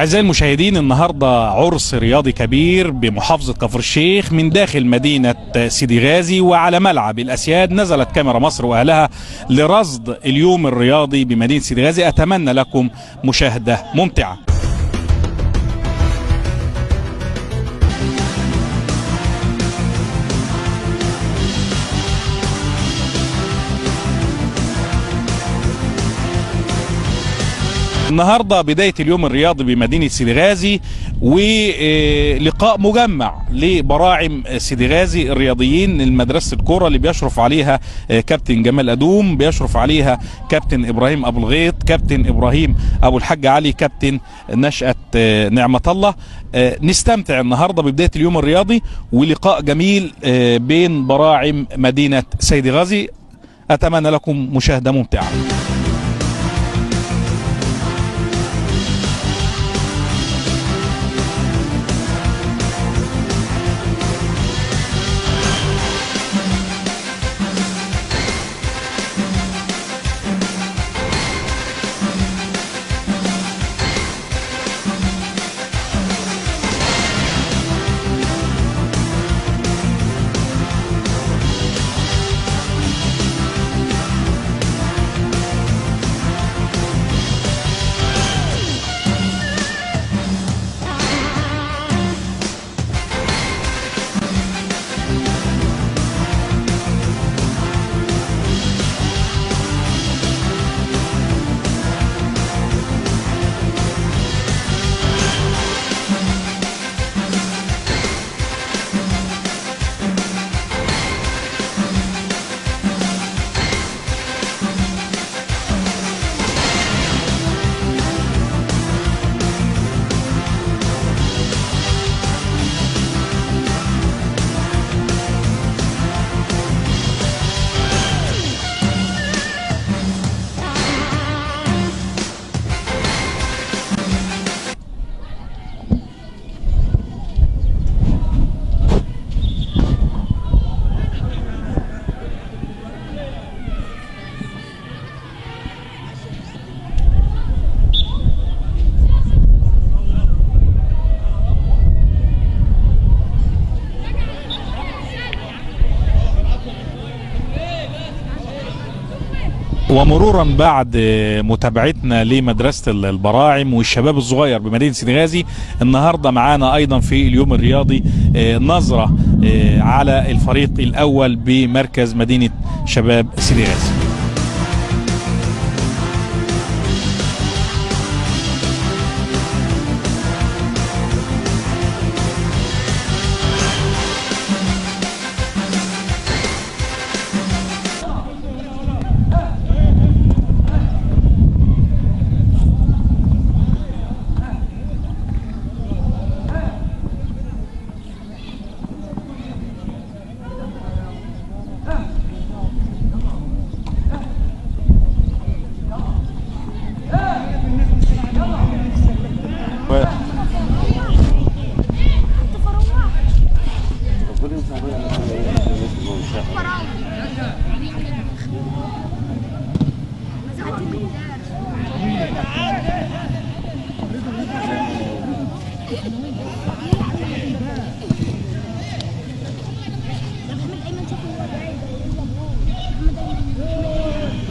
أعزائي المشاهدين، النهاردة عرس رياضي كبير بمحافظة كفر الشيخ من داخل مدينة سيدي غازي وعلى ملعب الأسياد. نزلت كاميرا مصر وأهلها لرصد اليوم الرياضي بمدينة سيدي غازي. أتمنى لكم مشاهدة ممتعة. النهارده بداية اليوم الرياضي بمدينة سيدي غازي، ولقاء مجمع لبراعم سيدي غازي الرياضيين، المدرسة الكورة اللي بيشرف عليها كابتن جمال أدوم، بيشرف عليها كابتن إبراهيم أبو الغيط، كابتن إبراهيم أبو الحاج علي، كابتن نشأة نعمة الله. نستمتع النهارده ببداية اليوم الرياضي ولقاء جميل بين براعم مدينة سيدي غازي. أتمنى لكم مشاهدة ممتعة. ومرورا بعد متابعتنا لمدرسة البراعم والشباب الصغير بمدينة سيدي غازي، النهاردة معانا أيضا في اليوم الرياضي نظرة على الفريق الأول بمركز مدينة شباب سيدي غازي.